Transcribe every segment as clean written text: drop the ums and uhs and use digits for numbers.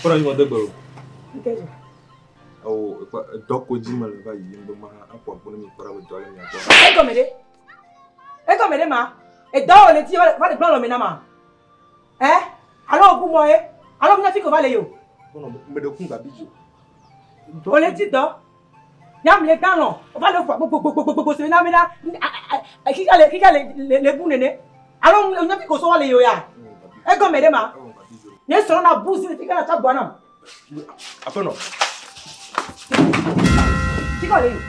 Kpɔnɔ yi mɔ de gbe o. Nke dzɔ. Eo edɔ ko dzi mele va yiyim be ma aƒo agbo ne mi kpɔ ɖa be dɔ le mia gbɔ. Egɔme ɖe? Egɔme ɖe ma? Edɔ wò le ti va le gblɔ lɔme na ma? Ɛ? Alo wò bu mɔ ye? Alo mía fi ko va le yi o? Kpɔnɔ me ɖe kun gabi dzo. Wò le ti dɔ. Nyam le gã lɔ. Wova le ƒo gbogbogbogbogbogbo se na mi la. Xixia le xixia le le bu nene. Alo mía fi ko so va le yi o ya? Egɔme ɖe ma? Nye srɔ̃ na bu si le fi kana tsɔ gbɔ nam. Aƒenɔ. Tikɔ le yi.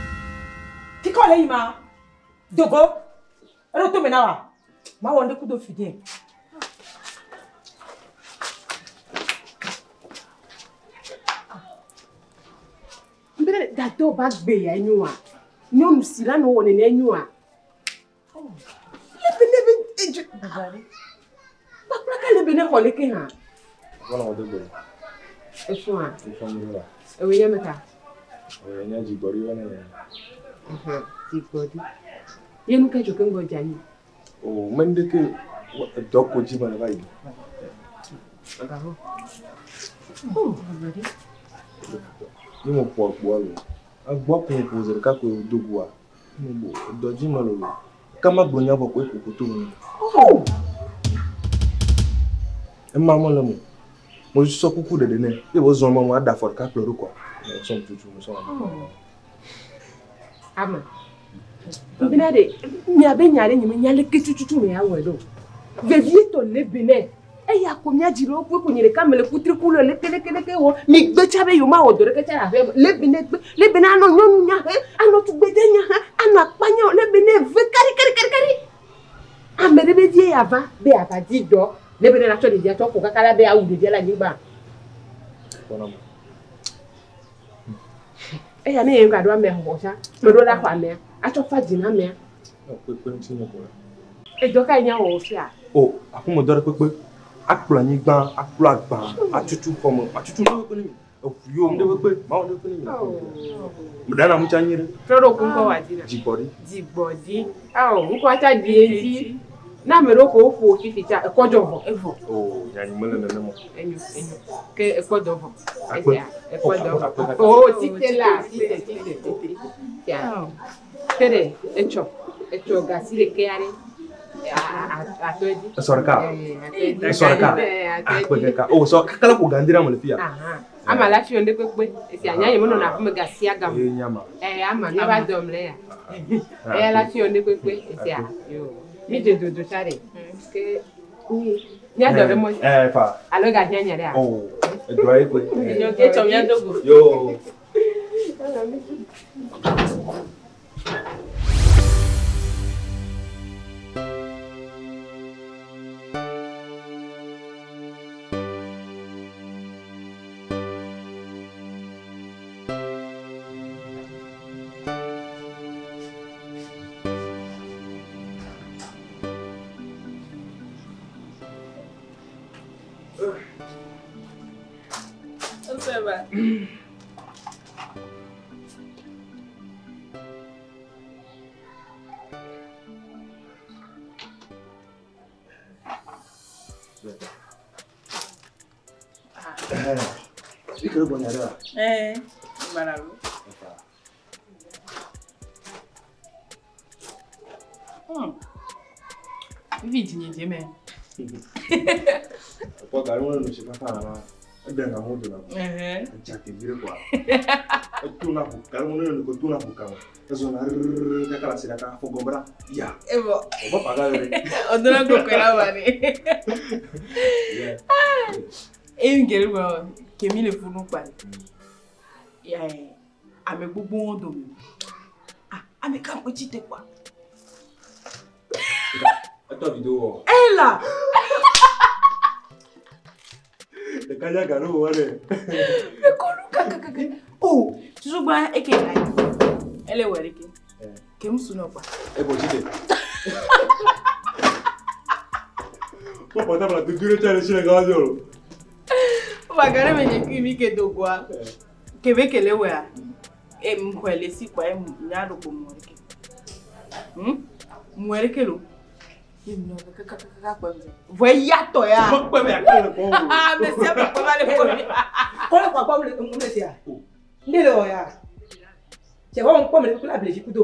Tikɔ le yi ma. Dogo. Eɖo tome na wa. Ma wɔ ŋɖe kudo fidie. Mbele dado ba gbe ya nyoa. Nyɔnu si la nɔ wɔ nene nyoa. Lebe ne be edzo. Kpakpla ka lebe ne xɔ leke hã. Aƒenɔ mɔ de gbe. Efua. Efua mi la. Ewe nye meka. Ewe nye dzigbɔɖi wɔ ne. Dzigbɔɖi. Ye nu ke dzo ke ŋgɔ dze anyi. O me ŋɖe ke edɔ ko dzi mele va yi. Gaho. Ni mo ƒo agboa lo. Agboa ko mo ƒo zi ɖeka ko do goa. Mo bo edɔ dzi mele lo. Kama gblɔ nya vɔ ko eƒo koto me. Ema mele mo. Mo sɔ kuku ɖeɖe nɛ. Ye wo zɔn mɔ mo aɖe afɔ ɖeka kplɔ ɖo kɔa. Mo sɔ tutu mo sɔ. Ama. Mbena ɖe miabe nya ɖe nye me nya leke tututu me awɔe ɖo. Vevietɔ le be nɛ. Eya ko mía dzi ɖewo kpe ko nye ɖeka mele kutriku le leke leke leke wɔ. Mi gbe tsa be yewo mawɔ dɔ ɖeke tsa le aƒea me. Le be ne gbe le be ne anɔ nyɔnu nya he, anɔ tugbedze nya he, anɔ akpa nya le be ne ve kari kari kari kari. Ame ɖe be vie ya va be ava di dɔ. Le be ne la tsɔ ɖevia tsɔ ƒo kaka la be awu ɖevia le anyigba. Eya ne ye gaɖo amea xɔxɔ tsa, meɖo la xɔ amea, atsɔ fa dzi na amea. Kpekpe ŋuti nye ko la. Edɔ kae nya wɔwɔ fia? O, aƒeme dɔ ɖe kpekpe. Akplɔ anyigba, akplɔ agba, atutu xɔme, atutu nu ɖe kpekpe ne mi. Eʋu yiwo nu ɖe kpekpe, mawo ɖe kpekpe ne mi. Meɖe na ŋutsa nyuie ɖe. Trɔ ɖo ku ŋkɔ wòa dzi na. Dzigbɔɖi. Dzigbɔɖi. Awɔ ŋkɔa tsa ɖi edzi. Ne ame ɖewo ko woƒo fifi tsa, ekɔ dzɔ vɔ, evɔ. O, nya nyi mele nenema. Enyo, enyo. Ke ekpɔ dɔ vɔ. Akpe. Esia, ekpɔ dɔ vɔ. O, tite la, tite, tite, tite. Tia. Ke ɖe, etsɔ, etsɔ gasi ɖeke aɖe. Atɔ edzi. Esɔ ɖeka? Atɔ edzi. Esɔ ɖeka? Atɔ Akpe edzi. ɖeka. O, sɔ kaka la ƒo gã ɖe ame le fia. Ama la fi ɖe kpekpe. Esia nya nye menɔna aƒeme gasia gam. Ye nye ama. Ama míava dɔm le ya. Eya la fi ɖe kpekpe. Esia, yo. Mi dze dodo tsa ɖe. Ke mía dɔ ɖe mɔ. Fa. Alo gahiã nya ɖea? O, edɔa ye koe. Etsɔ mía do go. Yo. Oseba. Ikere gbɔ nya ɖe wa? Gbana lo. Vivi dzinye dze me. Ekpɔ gari ŋu nu si fafa la, eɖe na ŋu dona. Edza tevi ɖe kɔa. Etona ƒo gari ŋu ne ko tona ƒo kame. Ezɔna rrrr kaka le asi ɖeka afɔ gɔme ɖa. Ya. Evɔ. Ɔbɔ paga ɖe. Ɔdona kɔkɔe la wa ne. Eyi ŋgeri gblɔ kemi le funu kpa. Ame gbogbowo dome. Ame ka ŋkɔ tsi te kpɔa? Etɔ video wɔ. Ela. Ɖeka nya gari wɔ ɖe. Ekɔlu kakakaka. O, susu gba eke la yi. Ele wɔ ɖeke. Kemi su nɔ kpa. Ebɔ tsi te. Kpɔ portable la tutu ɖe tsa ɖe tsi le gama dzi o. O ba gari me nye kui mi ke do goa. Kebe kele wea. E mxɔe le si kpɔa e nya ɖo ko mɔ ɖeke. Mɔ ɖeke lo. Ye mi nɔ kakakaka kpɔ mi. Vɔ eya tɔ ya. Mekpe be yeakpe le gbɔwò. Ame sia ame kpe va le gbɔ mi. Kɔle kɔ akpɔ ŋu sia. Ndé le wɔ ya. Tse wɔ ŋkpɔ me kple abledzi kudo.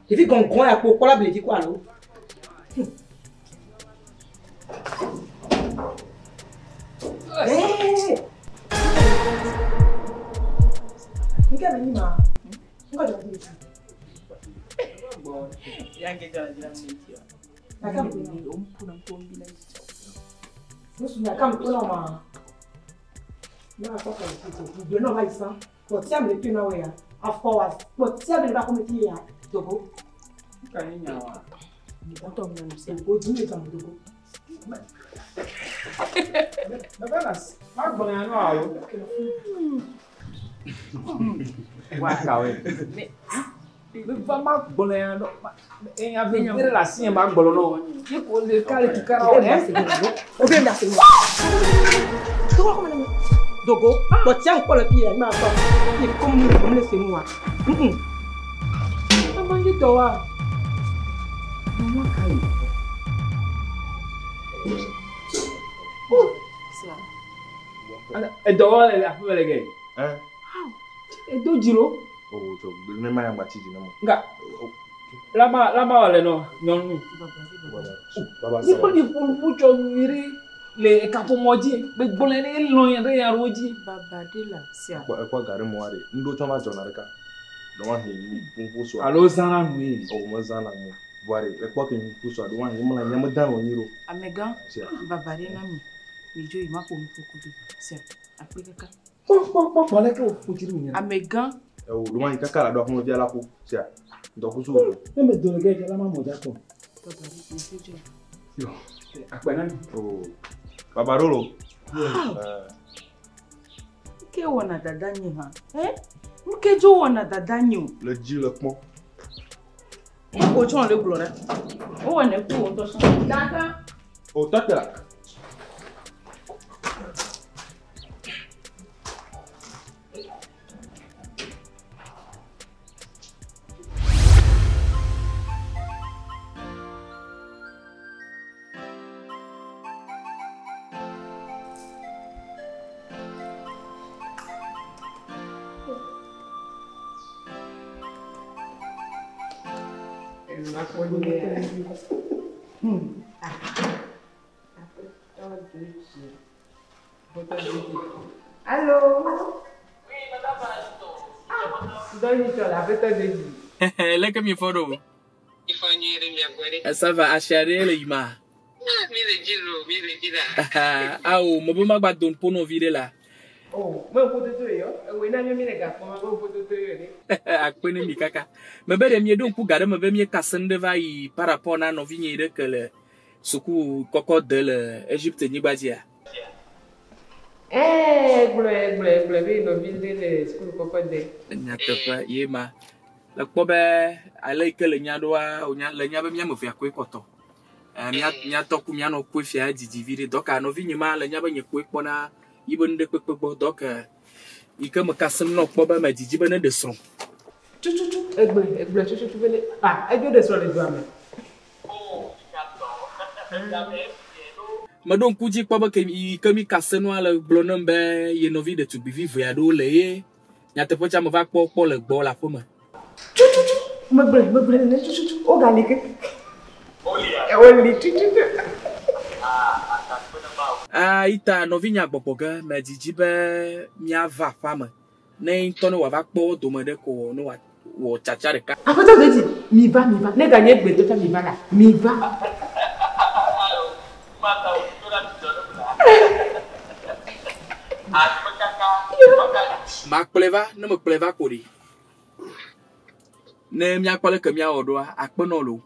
Ɖevi gɔngɔn ya kpo kpɔ abledzi ko alo. Nke me ni ma. Nkɔ jɔ di. Ya nke jɔ di la mi ti wa. Aka mi O mpuna nkombi na yi. Nusu na kam to na ma. Na akɔ kɔ ti ko. Gbe na va yi san. Kpɔ tia me le to na wɔ ya. Afɔ wa. Kpɔ tia me le ba kɔ me ti ya. Dogo. Ka ni nya wa. Ntɔ mi na nu sia. Dogo dimi jam dogo. Baba na ma gbɔn ya no alo. Wa ka we. Me va ma gbɔn ya no. E ya ve vere la si ma gbɔn no. Ye ko le ka le tukara o eh. O bɛ na se. Dogo kɔ me na. Dogo. Kpɔ tia ŋkpɔ le fi ya. Ma kpɔ. Ye ko mu mu le se mu wa. Ama ye tɔ wa. Mama ka yi. Sia. Edɔwɔ le aƒe le ke. Hein? Edo dzro. Oh, tsɔ ne ma ya gba tsi dzi na mo. Nga. Lama lama wɔ le nɔ nyɔnu. Baba de baba. Baba Ni saba. kpɔ ni ƒonuƒu tsɔ nyuie le kaƒomɔ dzi. Be gblɔe ne elɔ̃ ya ɖe ya ɖewo dzi. Baba de la sia. Ekpɔ ekpɔ gari mo wa de. Ŋɖo tsɔ va dzɔna ɖeka. Ɖewo hã yi ƒoƒo sɔa. Alo zãna nu ye. O me zãna mo. Voa ɖe ekpɔ ke mi ƒoƒo sɔa ɖewo hã yi mlɔ anyi me da wɔ nyi ɖo. Amegã. Sia. Baba de na mi. Mi dzo yi ma ƒo nu ƒo kudo. Sia. Akpe kaka. Kpɔ kpɔ kpɔ kpɔ leke wòƒo dzi ɖe wònye. Amegã. Ewo ɖewo hã yi kaka la ɖo aƒeme fia la ƒo. Sia. Ŋdɔkusu wo. Ne me do le ke la ma mɔ dza kpɔ. Baba de mi se dzo. Akpɛ na mi. Oh. Baba ɖo lo. Ke wɔna dada nye hã. Eh? Nuke dzo wɔna dada nye o. Le dzi le kpɔ. O tsɔ le gblɔ ɖe. O wɔ ne ku o ŋutɔ sɔn. Dada. O tɔ te la. Allô? Leke mi fɔ ɖo. Ça va, asia ɖe le yima. Awo, me be magba do ŋpo nɔvi ɖe la. Oh, me ƒototo yɔ. Ewoe na mi mi le gakpɔ ma be ƒototo yɔ ɖe. Akpe ne mi kaka. Me be ɖe mieɖo ŋku ga ɖe me be mieka sem ɖe va yi par rapport na nɔvinye ɖe ke le suku kɔkɔ de le Egypte nyigba dzia. Ɛɛ, gblɔe gblɔe gblɔe be nɔvi ɖe le sukulu kɔkɔ de. Nyateƒe ye ma. Le kpɔ be ale yi ke le nya ɖoa, wonya le nya be miame vea koe kpɔtɔ. Mia miatɔ ku mianɔ koe fia didi vi ɖe. Dɔka nɔvinye ma le nya be nye koe kpɔna yi be nu ɖe kpekpe gbɔ. Dɔka yi ke me ka sem nɔ kpɔ be me didi be ne ɖe srɔ̃. Tututu egblɔe egblɔe tututu be ne ah edzo ɖe srɔ̃ le dua me. Meɖo ŋku dzi kpɔ be ke yi ke mi ka se nua le gblɔ nam be ye nɔvi ɖetugbivi ve aɖewo le ye nyateƒe tsa me va kpɔ kpɔ le gbɔ le aƒeme. Tututu megblɔe megblɔe ne tututu wogali ke. Woli tututu. Ita nɔvinye agbɔgbɔ ge me didi be miava aƒea me ne ŋutɔ ne wòava kpɔ dome ɖe ko ne wòawɔ tsatsa ɖeka. Aƒetɔ Deji, mi va mi va ne ganye gbetɔ tsa mi va la mi va. Makplɔe va ne mekplɔe va ko ɖi. Ne miakpɔ leke miawɔ ɖoa akpe nɔ lo.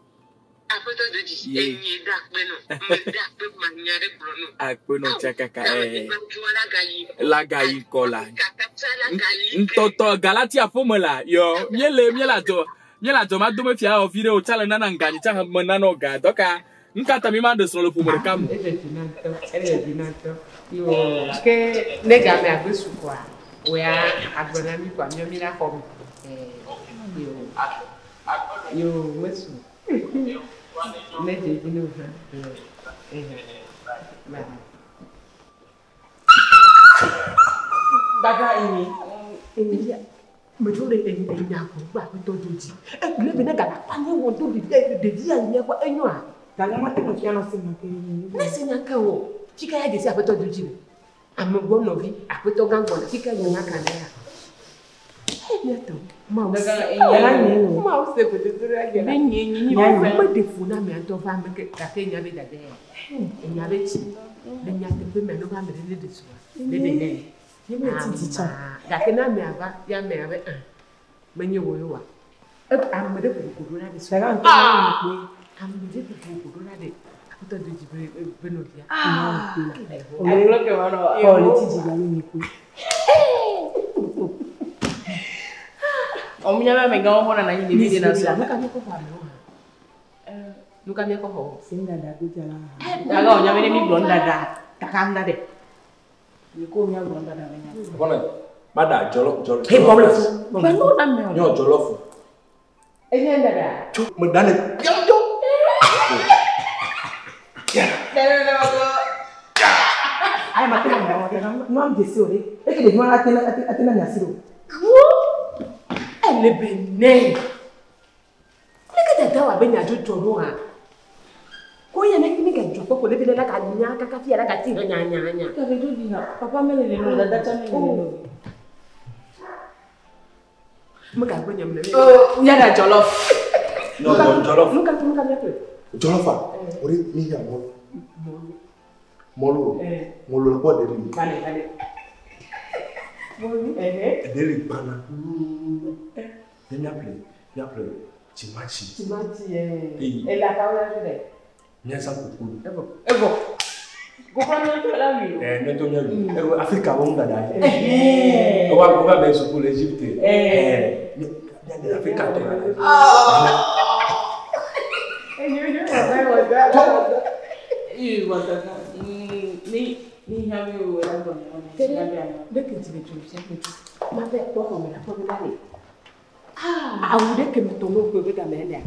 Aƒetɔ Deji, Ye. enye ɖe akpe nɔ. Me ɖe akpe ma nya ɖe gblɔ nɔ. Akpe nɔ tsa kaka ɛɛ. Ŋutsua la gayi. La gayi kɔ la. Kakatsa la gayi. Ŋutɔtɔ Galatia ƒome la yɔ miele miele adzɔ miele adzɔ ma dome fia wɔ vi ɖe o tsa le nana ŋganyi tsa me nanɔ ga dɔka ŋkata mi ma ɖe srɔ̃ le ƒome ɖeka me. Ele dzi na ŋutɔ, ele dzi na ŋutɔ. Yo, ke ne game agbe su koa, woya agblɔ na mi koa miɔ mi la xɔ mi. Ɛɛ, yo, yo mesu. Ne dze dzi ne o hã. Bye. Dada enyi. Enyi medzo le enyi enya ko gba aƒetɔ do dzi. Egblẽ be ne gala kpa nye wɔ do ɖevi ɖevi ya nye kɔ enyoa. Dada ma te ŋu fia nɔ si me ke. Ne se nya ke o. Fika ya dzesi aƒetɔ do dzi le. Ame gbɔ nɔvi aƒetɔ gã gbɔna fika nye nya kan ya. Míatɔ Mawu se. Mawu se gododo ɖe adze la. Ne nye nye nye Mawu me. meɖe fu na ame ŋutɔ va ame ke gake nya be dada ya. Enya be tsi. Le nyateƒe me ne va ame ɖe ne ɖe srɔ̃a ne ɖe nɛ. Nye me ti dzi tsã. Gake ne amea va ya amea be ah menye wò ye oa. Ame ɖe kokoko ɖo la ɖe srɔ̃a. Dada ŋutɔ ma nye Ame ɖe kokoko ɖo la ɖe aƒetɔ do dzi be nɔvia. Agblɔ ke ma nɔ. Kɔ le ti dzi la nye koe. Ɔmu nya be amegãwo xɔna na anyi ɖevi ɖe na srɔ̃a. Nu ka míekɔ xɔ amewo hã? Nu ka míekɔ xɔ wo? Se dada go dza la. Dada wònya be ne mi gblɔ nuɖaɖa. Kaka nuɖaɖa ɖe. Mi ko mía gblɔ nuɖaɖa be nya. Bɔnɛ, ma da jɔlɔ jɔlɔ. He bɔ le fu. Gbe nu na mɛ o. Nyɔ jɔlɔ fu. Enye nuɖaɖa. Tso me da ne piam tso. Ayi ma te na nya wa ke nu am desi o de. Eke ɖevi ma ate na ate na nya si ɖo. Ele be nɛ. Leke dada wɔ abe nyadzɔdzɔ ɖo hã. Ko ye ne mi ka dzɔ kpɔ ko ne bi ne la ka nya kaka fia la ka ti hã nya nya nya. Kafe do di hã. Papa mele le no dada tsã mele le no. Me ka gblɔ nye me ne. Oh, mía ɖa jɔlɔf. Nyɔ jɔlɔ fu. Nu ka nu ka míaƒle? Jɔlɔ fa. O de mi nya mɔlu. Mɔlu. Mɔlu le kpɔ ɖe li. Vale vale. Mɔlu. Ɛhɛ. Ɖe li gbana. Ne míaƒle míaƒle timati. Timati yɛ. Eyi. Ela kawo ya fi dɛ. Míazã koklo. Evɔ. Evɔ. Koklo mi ŋutɔ la wi o. Ɛɛ ne to míaɖu. Ewɔ Afrika wo nuɖaɖa ye. Ɛhɛ. Wo va wo va be suku le Egypte. Ɛɛ. Ɛɛ míaɖe Afrika tɔ la. Ee wɔ dada. Ni ni hã mi wɔ la gɔme. Ne ke dzi le dzo fia ke dzo. Ma vɛ kpɔ xɔme la kpɔ be na le. Awu ɖe ke me tɔ n'o kpe be game lea.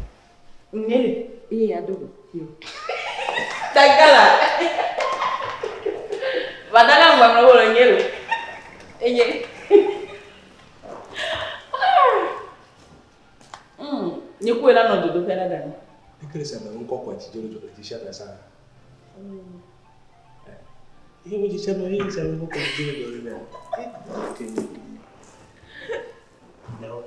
Nye le. Eye ya do go. Tagala. Badala ŋgbamlɔ wɔ le nye le. Enye. Nye koe la nɔ dzodoƒe la ɖa. Ekele se ame ŋkɔ kɔ dzi dzolo dzolo dzi sia ɖe sa. Eye wo dzi sia me eye se ame ŋkɔ kɔ dzi dzolo dzolo ɖe. Ke nye. Nyawo.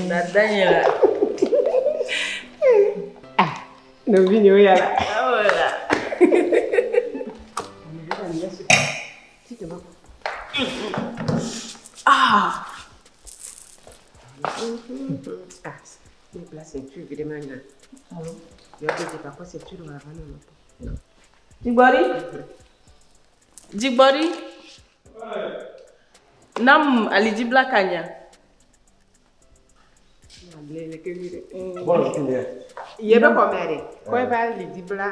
Dada nye la. Nɔvi nyewo ya la. Awɔ la. Ah. Ah, la ceinture, évidemment. Allô? Je vais te dire par quoi ceinture on va avoir non. Dzigbɔɖi. Dzigbɔɖi. Nam alidzibla kanya. Bɔlɔ fi mi yɛ. Ye be kɔmɛ de. Ko e ba lidibla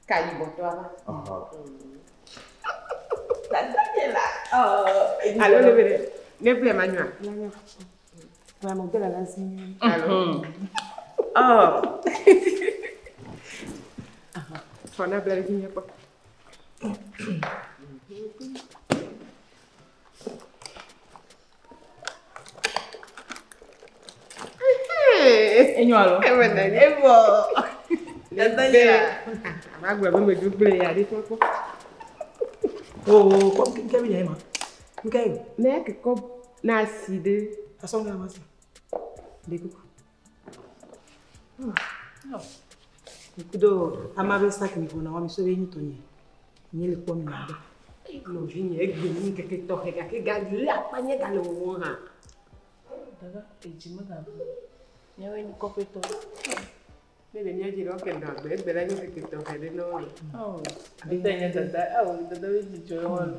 ka yibɔ tɔ va. Dada nye la. Alo ne be de. Ne ble ma nyua. Wa mo de la la si. Alo. Oh. Fɔna bla le fi nye kpɔ. Enyo alo. Ewe na ni. Evɔ. Dada nye la. A b'a gblɔ be medzo gble ya ɖe kpɔ. Oh, ko nke bi nye ma. Nke yo. Ne ke kɔ na si ɖe. Asɔn ga ma si. De kuku. Kudo ama be sac mi ko na wa mi so be nyi to nye. Nye le kpɔ mi na be. Nɔvi nye egbe nu ŋkeke tɔxɛ gake ga le akpa nye ga le wɔwɔ hã. Dada edzi megabu. Míawoe nyi kɔƒetɔ. Ne le mía dzi ɖe woke nɔ agbe egbe la nye ŋkeke tɔxɛ ɖe na wo. Ete nye dada, awo dada be dzidzɔ ye wɔn.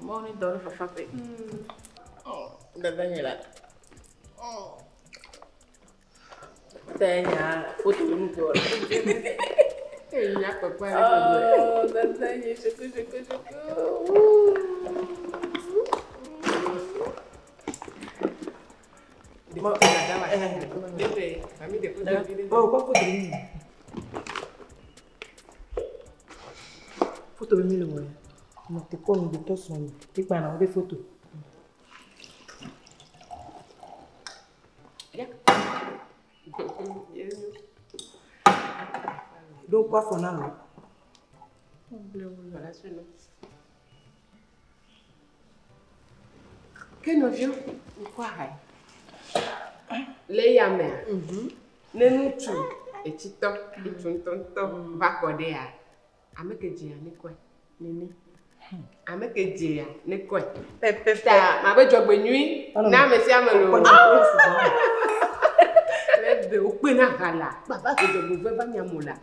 Mawu ne dɔ ɖe fafa ƒe. Dada nye la. Ete nya foto be nu gbɔ. Enya kpɔkpɔ ale gbegbe. Oh, dada nye soko soko soko. Oh, quoi foto mi? Foto mi le wɔe. Nɔ te kɔ nu gbetɔ srɔ̃ mi. Ikpa na wo be foto. Ɖo ŋku afɔ na lo. Ke nɔviwo, ŋkɔ aha. Le ya mea, ne ŋutsu etsitɔ, ŋutsu ŋutɔŋutɔ va kɔ ɖea, ame ke dzea ne kɔe. Nene. Ame ke dzea ne kɔe. Ta mabe dzɔgbe nyui na ame sia ame loo. Le be wokpe na ha la, baba ke dzɔgbe ve va nyamo la.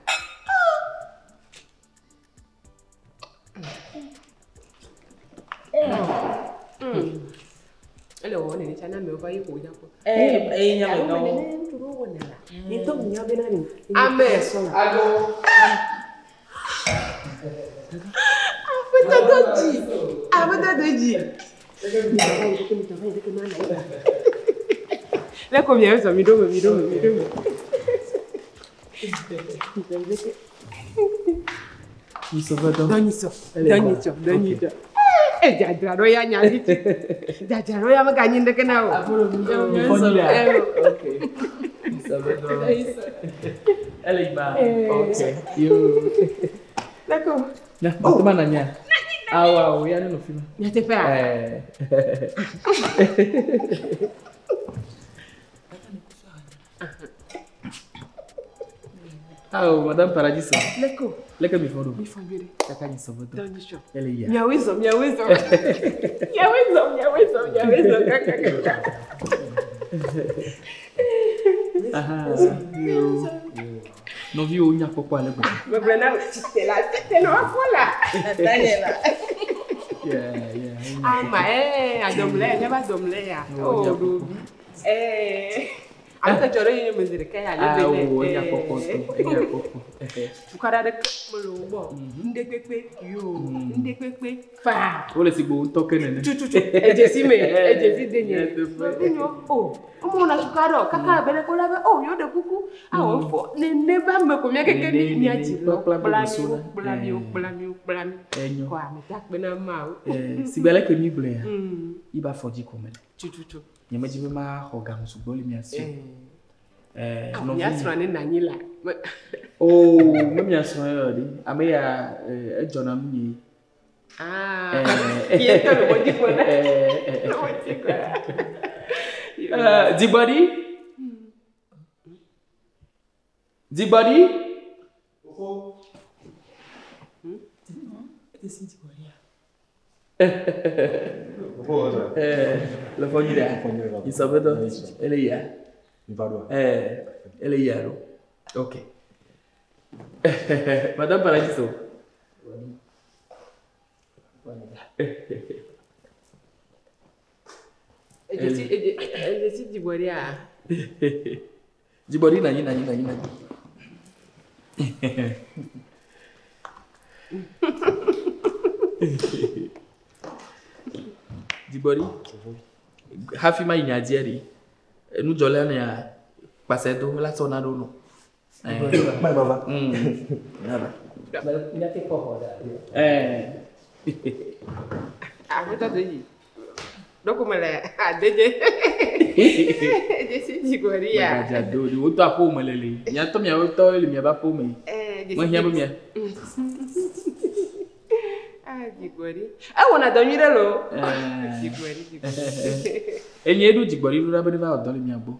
Ele wɔwɔ nene tsã ne amewo va yi ƒo nya kpɔ. Eye nya me Alo nɔ. nene ŋutsu ɖewo wɔna la. Ŋutɔ mi nya bena ni. Ame. Alo. Aƒetɔ do dzi. Aƒetɔ do dzi. Le ko miawo zɔ mi ɖo me mi ɖo me mi ɖo me. Dɔnyisɔ dɔnyisɔ dɔnyisɔ. E dzadzra ɖo ya nya vi tsi. Dzadzra ɖo ya meganyi ŋɖeke na o. Ok. Ele yiba. Ok. Yo. Le ko. Na, oh. na nya. Awo awo ya ne no fi ma. Nyateƒea. Eh. Awo, Madame Paradiso. Le ko. Leke mi fɔ do. Mi fɔ nyuie ɖe. Kaka nyi sɔbɔ dɔ. Dɔnyisɔ. Ele yia. Miawoe zɔ miawoe zɔ. Miawoe zɔ miawoe zɔ miawoe zɔ kakakaka. Aha. Yo. Nɔviwo nya kpɔkpɔ ale gbegbe. Megblɔ na wò tsite la tsite na woafɔ la. Dada nye la. Yeah, yeah. Ama ee adɔmlɛ ya míaƒe adɔmlɛ ya. Oh, O ɖovi. Ee. Ame ke dzɔ ɖe yonye me zi ɖeka ya le be Awo, nɛ. enya kpɔkpɔ tɔ, enya kpɔkpɔ. Tukaɖa ɖeke mele wo gbɔ o. Ŋɖe kpekpe yo. Ŋɖe kpekpe faa. Wole si gbe wotɔ ke nene. Tututu edzesi me edzesi de nye. Nyateƒe. Nɔvinyewo o womewɔna tukaɖa o kaka abe ɖe ko la be o yewo ɖe kuku awɔ fɔ nene be ame ko mía keke Nene, mi mía dzi nene, lɔ kpla kpla mi gbogbo wo kpla mi wo Eh. kpla mi wo kpla mi. Enyo. Kɔ ame ta kpe na Mawu. Eh, sigbe ale ke mi gblɔe ya, Mm. iba afɔ dzi ko mele. Tututu. Nye medzi be maxɔ game sugbɔ le mia si o. Eh, Awo mía nɔvinye. srɔ̃ ne nanyi la. Me- Oh, me mia srɔ̃ ye ɖe. Ame ya eh, edzɔna nu nye. Ah. Eh. Ye tɔ le wɔ dzi ko na. Eh, eh, eh. Le wɔ dzi ko na. Eh, Dzigbɔɖi. Dzigbɔɖi. Eh, le fɔ nyuie ɖea? Isɔbetɔ. Ele yia. Eh, ele yia ɖo. Ok. Madame Paradiso. Edzesi edze edzesi dzigbɔɖia. Dzigbɔɖi nanyi nanyi nanyi nanyi. Dzigbɔɖi. Hafi ma yi nya dzia ɖi. Nudzɔla nea kpase do la sɔ na ɖo nɔ. Eh. Aƒetɔ do dzi. Ɖeko mele adedze. Edzesi dzigbɔɖia. Megadza do ɖi. Wotɔ aƒewo me le le. Miatɔ miawo tɔ le miaƒe aƒewo me. Eh, dzesi Mehiã be mia. Ah, dzigbɔɖi. Ewɔna dɔ nyui ɖe loo. Eh. Dzigbɔɖi dzigbɔɖi. Enye eɖo dzigbɔɖi ɖo ɖa be ne va wɔ dɔ le mia gbɔ.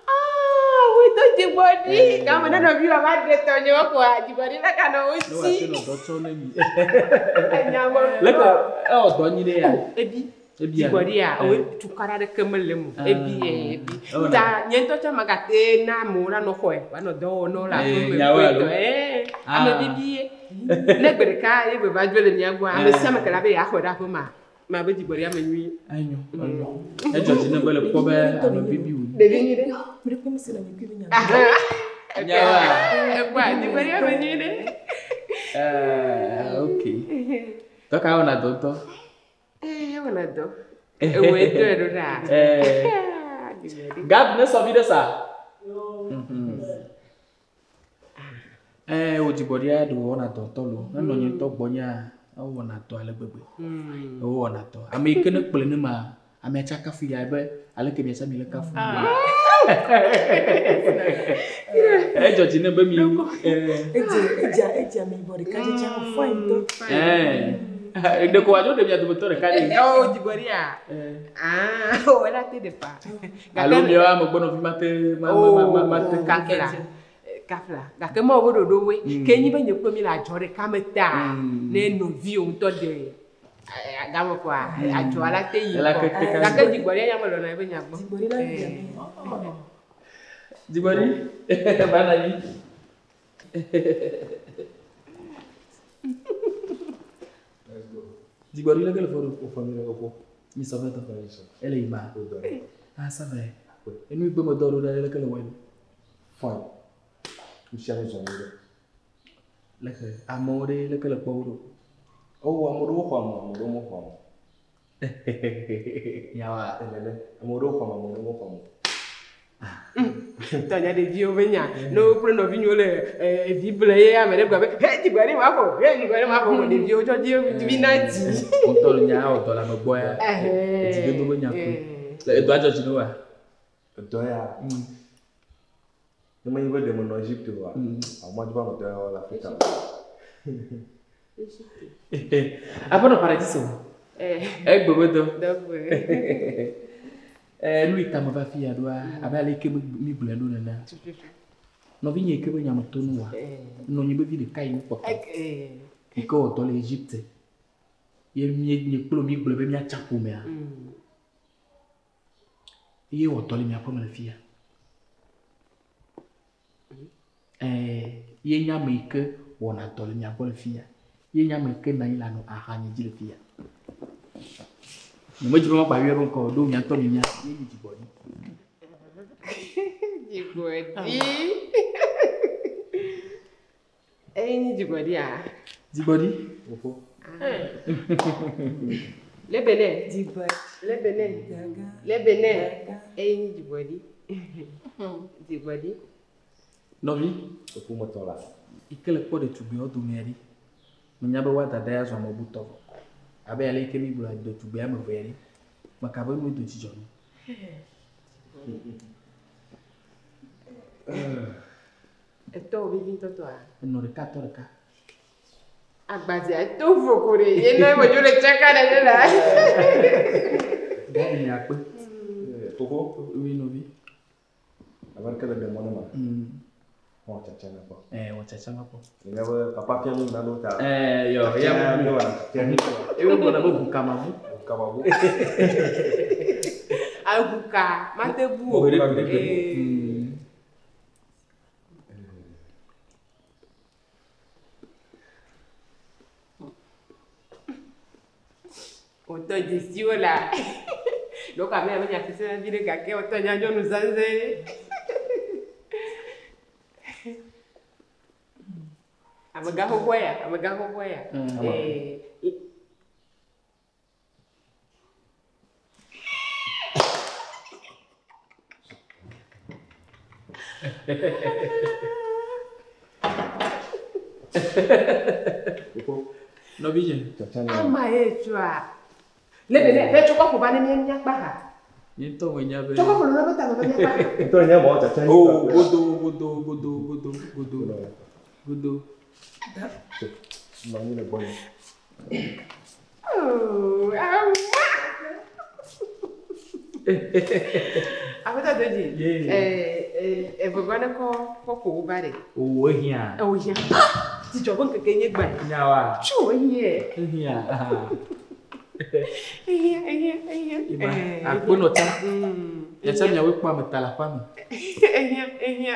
Ah, wotɔ dzigbɔɖi. Game ne nɔviwò va ɖe tɔnyewo koa, dzigbɔɖi la ganɔ wo Ne si. wòate nɔ dɔ tsɔm ne mi. Enya me. Leke ewɔ dɔ nyui ɖe ya. Ebi. Ebia. Dzigbɔɖia, Eh. owo tukaɖa ɖeke mele eme o. Ah. Ebi, eh, ebi. Ewɔna. Ta nye ŋutɔ tsã magate na amewo la nɔ xɔe, woanɔ dɔ wɔm na wo le Eh, aƒe me. nyawoe alo? Eh, Ah. ame bibi ye. Ne gbe ɖeka ye be va dzo le mía gbɔa, ame Eh. sia ame ke la be yeaxɔe ɖe aƒe mea, mabe dzigbɔɖi ame nyui. Enyo, enyo. Edzɔ dzi ne be le kpɔ be ame bibi wònye. Ɖevi nyui ɖe. Ame ɖekpe mese le nye kui be nya. Nyawoa? Ekpɔa, dzigbɔɖi ame nyui ɖe. Eh, ok. Dɔ ka wɔna dɔ ŋutɔ? Eh, ewɔna dɔ. Ewɔe dɔe ɖo ɖa. Eh. Ah, dzigbɔɖi. Gab ne sɔ vi ɖe sa. Eh, wo dzigbɔɖia ɖe wɔna dɔ ŋutɔ lo. Enɔ nye ŋutɔ gbɔnyea, ewɔna dɔ ale gbegbe. Ewɔna dɔ. Ame yi ke ne kplɔe ne ma, amea tsa kafu ya be aleke mia tsa mi le kafu. Edzɔ dzi ne be mi. Eh. Edze edze edze ame yibɔ ɖeka dze tsa fine ŋutɔ. Eh. Ɖeko wòadzo ɖe mia dometɔ ɖeka ɖe. Oh, dzigbɔɖia. Eh. Ah, wò la te ɖe fa. Alo miawo amegbɔnɔvi mate ma ma ma ma te. kafla. Kafla. Gake mawo be ɖoɖowoe. Ke nyi be nye kple mi le adzɔ ɖeka me ta, ne nɔviwò ŋutɔ ɖe game kɔa, adzɔa la te yi Ela kɔ. ke te ka- Gake dzigbɔɖia ya melɔ̃na eƒe nya gbɔ. Dzigbɔɖi la bi ame. Dzigbɔɖi. Va nɔ anyi. Dzigbɔɖi leke le fɔ ɖo? Wofɔ mi ɖe fofo. Mi sɔ fɛ tɔ. Mi sɔ. Ele yi ma. Wo dɔ ɖe. Ah, ça va. Enu yi gbe me dɔ ɖo ɖe leke le wɔe ɖo? Fine. Nu sia nu zɔ nyuie ɖe. Leke amewo ɖe leke le kpɔ wo ɖo? Oh, ame ɖewo xɔ ame, ame ɖewo mexɔ ame o. Nyawoa? Enene. Ame ɖewo xɔ ame, ame ɖewo mexɔ ame o. Tɔnya ɖeviwo be nya. Ne wo kple nɔvinyewo le eh, vi ble ye ame ɖe gblɔ be he dzigbɔɖi ma ƒo, he dzigbɔɖi ma ƒo. Ɖeviwo tsɔ dzi vi na dzi. Ŋutɔ le nya wɔ dɔ le ame gbɔ ya. Edzidodo be nya koe. Le edɔa dzɔ dzi ne woa? Edɔ ya. Ne menye be ɖe menɔ Egypte oa, awo madzi be anɔ dɔ ya wɔm le Afrika. Aƒenɔ Paradiso. Eh, Egbe be dɔ. dɔgbe. Eh, nu yi ta me va fi ya ɖoa, abe ale yi ke mi gblɔe ɖo nenea. Nɔvinye yi ke be nya me to nu wa, nɔ nyi be vi ɖeka yi nukpɔtɔ. Eh, Yi ke wɔ dɔ le Egypte. Ye mie nye kple mi gblɔ be míatsa ƒomea. Ye wɔ dɔ le miaƒe me le fia. Eh, ye nye ame yi ke wɔna dɔ le mia gbɔ le fia. Ye nye ame yi ke nɔ anyi le anɔ axanye dzi le fia. Nyemedzi be makpa yɔe be ŋkɔ o, ɖo mia ŋutɔ minya. Ye nye dzigbɔɖi. Dzigbɔɖi. Eye nye dzigbɔɖia? Dzigbɔɖi. Fofo. Lebe nɛ. Dzigbɔɖi. Lebe nɛ. Gaga. Lebe nɛ. Eye nye dzigbɔɖi. Dzigbɔɖi. Nɔvi. Fofo metɔ la. Yi ke le kpɔ ɖetugbiawo domea ɖi. Menya be woa dada ya zu ame butɔ vɔ. Abe ale yi ke mi gblɔ ɖetugbia ame evea ɖi. Meka be nue do dzidzɔ nu. Etɔ wo vevi ŋutɔ tɔa? Enɔ ɖeka tɔ ɖeka. Agbadzea eto vo ko ɖe. Ye ne medzo le tsaka ɖe ɖe la. Gabi nye akpe. Fofo. Oui, nɔvi. Abe aleke le ɖe mɔ ne ma. Wɔ tsatsa na kpɔ. Eh, wɔ tsatsa na kpɔ. Enya be papa fia nu nanewo ta. Eh, yɔ, Tsatsa ya ya mi mi wɔna tsatsa mi wɔna. Eye wogblɔna be ʋukamaʋu. Ʋukamaʋu. Aʋuka mate ʋu o. Gbeɖe, gbeɖe, gbeɖe. Eh. Wòtɔ dzesiwo la. Ɖeko ame ya menya sese vi ɖe gake wòtɔ nya nyɔnu zãzɛ. Amegã xoxoa ya, amegã xoxoa ya. Eh, Fofo. Nɔvinye. Tsatsa nya. Ama ye tsoa. Lebe nɛ, be tsɔkɔ ƒo va ne mía míakpa ha. Nye ŋutɔ menya be. Tsɔkɔ ƒo lolo be tame be míakpa ha. Ŋutɔ nye mɔ tsatsa nya. Oh, godo, godo, godo, godo, godo, godo. Nɔ anyi le gbɔnye. Oh, ama. Aƒetɔ Dodzi. Yeah. Eh, evegɔ ne kɔ kɔ ƒo wo va ɖe. O, ehiã. Ewo hiã. Dzidzɔ ƒe ŋkeke nye gbã. Nyawoa? Tso ehiã. Ehiã. Ehiã, ehiã, ehiã. Ema, akpe nɔ tsa. Yatsa miawoe kpɔ ame ta le aƒea me. Ehiã, ehiã.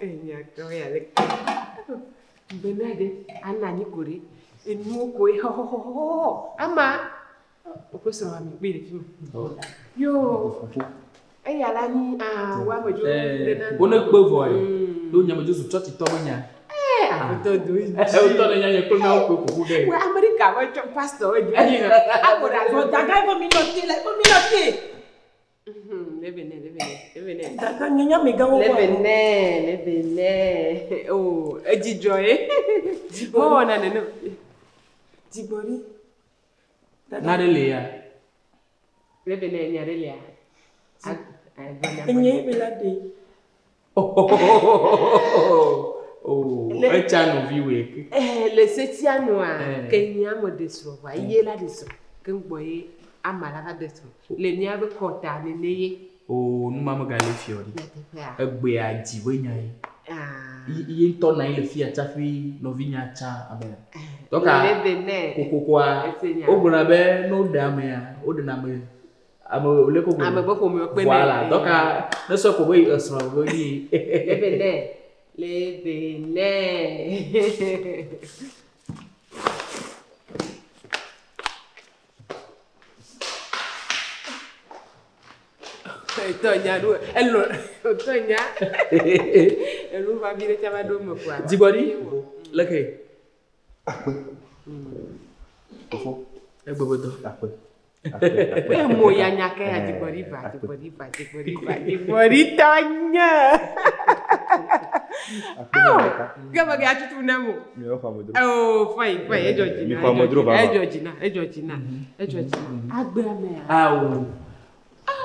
Ehiã tɔ ya le. Bena ɖe, ana anyi ko ɖe. Enuwo koe xɔxɔxɔxɔ. Ama. Woƒe srɔ̃ ami kpe ɖe fi ma. Yo. Eya la nyi ah wo ame dzo. Wo ne kpe vɔ ye. Ɖo nyamedzo zu tsɔtsitɔ be nya. Aƒetɔ do yi. Wotɔ ne nya nye kple miawo kpe ƒoƒu ɖe. Wɔ Amerika me tsɔ pastor wo dzo yi. Ago ɖe Vɔ daga ye mi nɔ te la, mi nɔ te. Lebe ne, lebe ne, lebe ne. Daga nye nya amegãwo kɔ. Lebe ne, lebe ne. Oh, edzidzɔ ye. Mewɔna nene. Dzigbɔɖi. Na ɖe le ya. Lebe ne nya ɖe lia. Enye ye be la ɖe. Oh, etsa nɔvi woe ke. Le setia nua, ke nye ame ɖe srɔ̃ vɔa, ye la ɖe srɔ̃. Ke ŋgbɔ ye ama la va ɖe srɔ̃. Le míabe kɔta nene ye. Oh, nu ma megale fiɔ ɖi. Nyateƒea. Egbea dzi be nya ye. Ah. Ye ŋutɔ nɔ anyi le fia tsaƒe nɔvinya tsa abe. Dɔka Lebe ne. kokokoa Ese nya. wogblɔna be ne woɖe amea, woɖena ame ame le ko Ame be ƒomewo kpena. Voilà, dɔka ne sɔ ko be esrɔ̃ be nyi. Lebe ne. Lebe ne. Etɔ nya ɖo elɔ etɔ nya. Enu va vi ɖe tsa va ɖo me koa. Dzigbɔɖi leke. Akpe. Fofo. Egbe be dɔ. Akpe. Emo ya nya ke ya dzigbɔɖi va dzigbɔɖi va dzigbɔɖi va dzigbɔɖi tɔ nye. Ke me ke atutu na mo. Miawo xɔ amedzro. Oh, fine, fine. Edzɔ dzi na. Mi xɔ amedzro vava. Edzɔ dzi na, edzɔ dzi na, edzɔ dzi na. Agbea mea. Awo.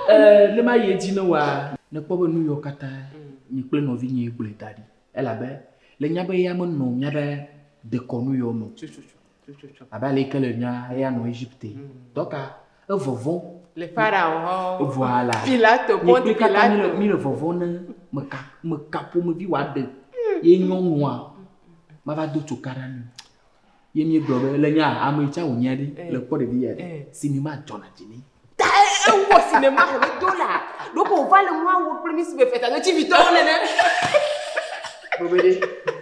Ne ma yi edzi ne wa ne kpɔ be nu yiwo katã nye kple nɔvinye gblɔe da ɖi elabe le nya be ya menɔ míabe dekɔnu yiwo me o. Abe ale yi ke le nya eya nɔ Egypte. Dɔka evɔvɔ̃. Le Pharaon hɔ. Voilà. Pilato, Nye Ponti kple katã Pilato. mi le vɔvɔ̃ ne meka meka ƒomevi wòaɖe ye nyɔnua mava do tso ka ɖa nu. Ye míegblɔ be le nya ame yi tsa wònye ɖi le kpɔ ɖevi ya ɖi. Sinima dzɔna dzi nɛ. Ta ewɔ sinema he be do la. Ɖoko wòva le nua wɔ kple mi si be feta ne tsivitɔwo nene. Gblɔ be ɖe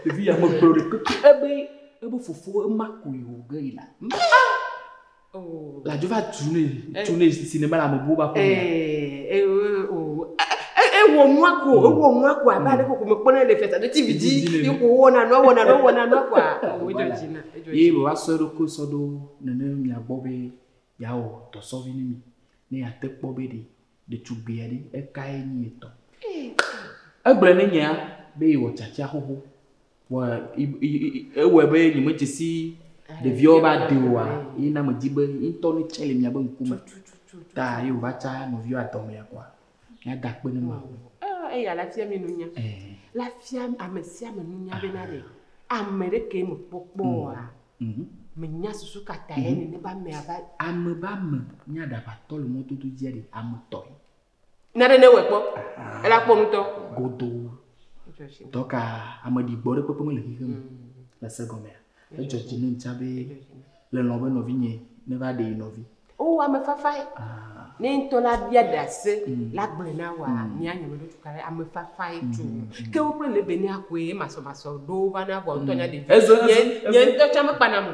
ɖevi ya megblɔ ɖe keke ebe ebe fofo ema koe wò ge yina. La dzo va tu ne tu ne sinema le ame bubu ba ƒe mea. Ewɔ nua ko ewɔ nua ko abe ale ko mekpɔnɛ le feta ne TV dzi ye ko wɔna nua wɔna nua wɔna nua koa. O edzɔ dzi na edzɔ Ye dzi. wòva sɔ eɖokui sɔ ɖo nene mia gbɔ be yeawɔ dɔsɔvi ne mi ne yeate kpɔ be ɖe ɖetugbia ɖe ekae nyi etɔ. Egblɔe ne nyea be yewɔ tiatia xoxo. Vɔ ewɔe be nyemedze si ɖeviawo va de oa ye na medzi be ye ŋutɔ ne tse le miabe ŋkume. Ta ye wòva tsa nɔviwo adɔmea koa míada akpe ne Mawu. Eya la fia mi nunya. La fia ame sia ame nunya bena ɖe ame ɖeke me kpɔkpɔ oa. Menya susu katã ye nene be amea va. Ame be ame nye aɖabatɔ le mɔdodo dzia ɖe ame tɔe. Na ɖe ne wɔe kpɔ. Ela kpɔ ŋutɔ. Godoo. Dɔka ame ɖigbɔ ɖe kpekpe mele xexe me le se gɔmea. Edzɔ dzi ne ŋtsa be le lɔ̃ be nɔvinye ne va ɖe yi nɔvi. O ame fafa ye. Ne ŋutɔ la bia ɖe ase la gblɔe na wa mía nye me ɖo tuka ɖe ame fafa ye tso. Ke wo kple le be ne akoe masɔmasɔ ɖo va na vɔ ŋutɔ nya ɖevi. Ezo Nye nye ŋutɔ tsa mekpana mo.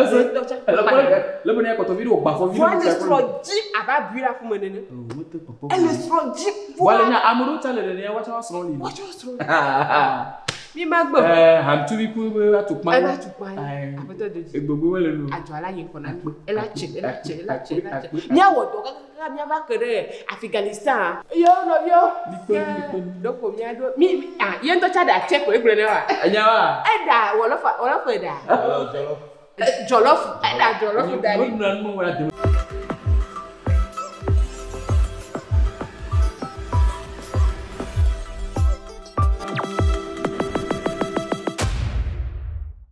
Ezo. Nye ŋutɔ tsa mekpana mo. Le be ne akɔtɔ vi ɖe wògba afɔ vi Vɔ ɖe ele ŋuti srɔ̃ dzi abe abui le aƒu me nene. O mete kpɔkpɔ. Ele srɔ̃ dzi Vɔ le nya ame ɖewo tsa le nene woatsɔ srɔ̃ li. Woatsɔ srɔ̃. Mi ma gbɔ. Hamtsuvi ku be atukpa. Eva atukpa ye. Aƒetɔ do dzi. Egbogbo mele nu. Adzɔ ala yi ŋkɔ na mi. Ela tse, ela tse, ela tse, ela tse. Míawɔ dɔ kakaka míava ke ɖe Afghanistan. Yo nɔviwo. Ɖeko míaɖo mi ah ye ŋutɔ tsa ɖa tse ko egblɔ ne wa. Enya wa. Eɖa wɔlɔfa wɔlɔfa ɖa. Jɔlɔfu eɖa jɔlɔfu da ɖi. Wo nua nu wɔ la deme.